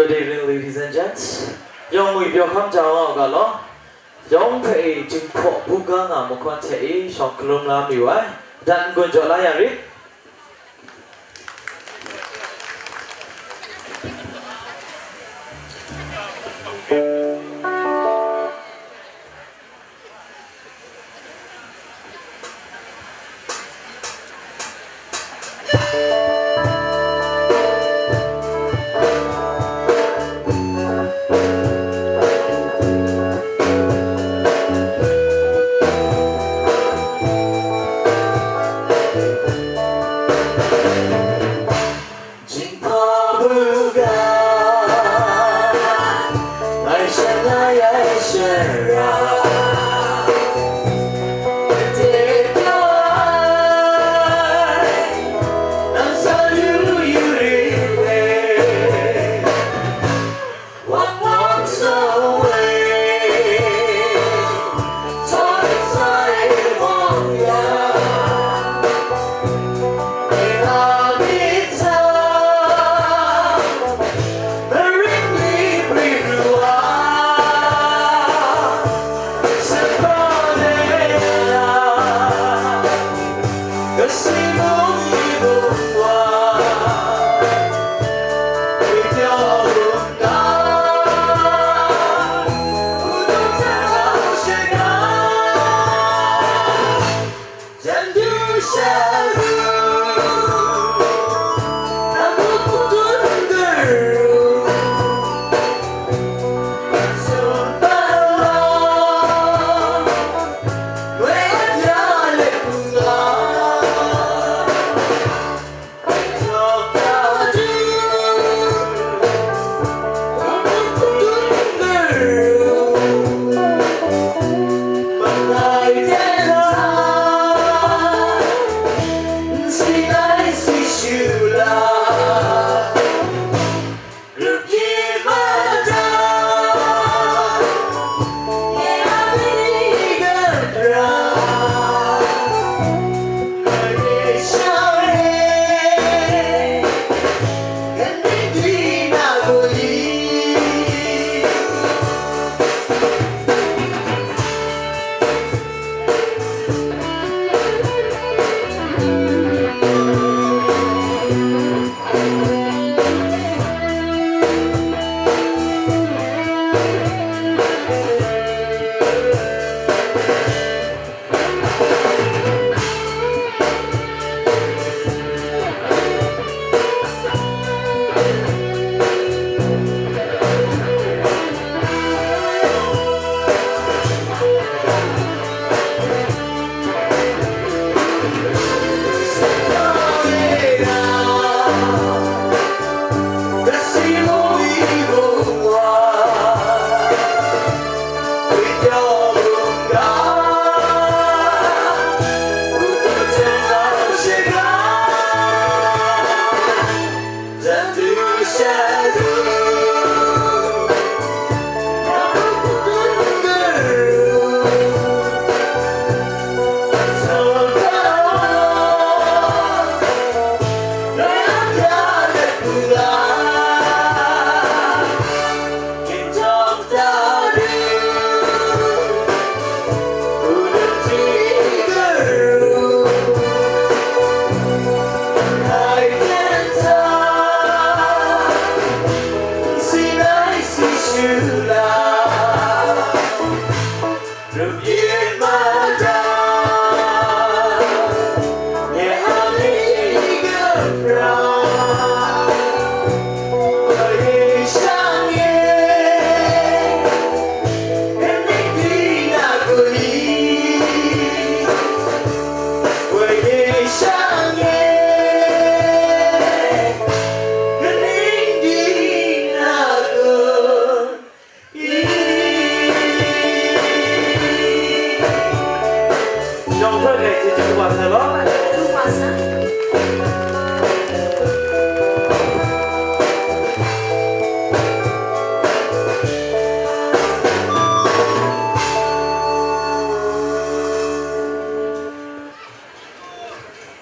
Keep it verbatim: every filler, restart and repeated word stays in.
Good evening, ladies and gents. Yawng ngwi pyaw hkam ja wa u ga law, yawng hpe e jinghpaw buga nga mahkawn hte e shawng hkalum la mayu ai, dan n-gun jaw la ya rit. Jinghpaw buga, ngai shalai ai shara, gade pyaw ai, nang sa yu yu rit e. Wang wang so wei, soi soi wang ya, e a mi ta, marin ni pri ru a, sa pa de la. Kasi mung i mung wa, wi pyaw lung na, u dum sa na u she na, jan du sha ru, na bu ku dun garu, sun pa long, Shawng hpe hte chyeju kaba sai law,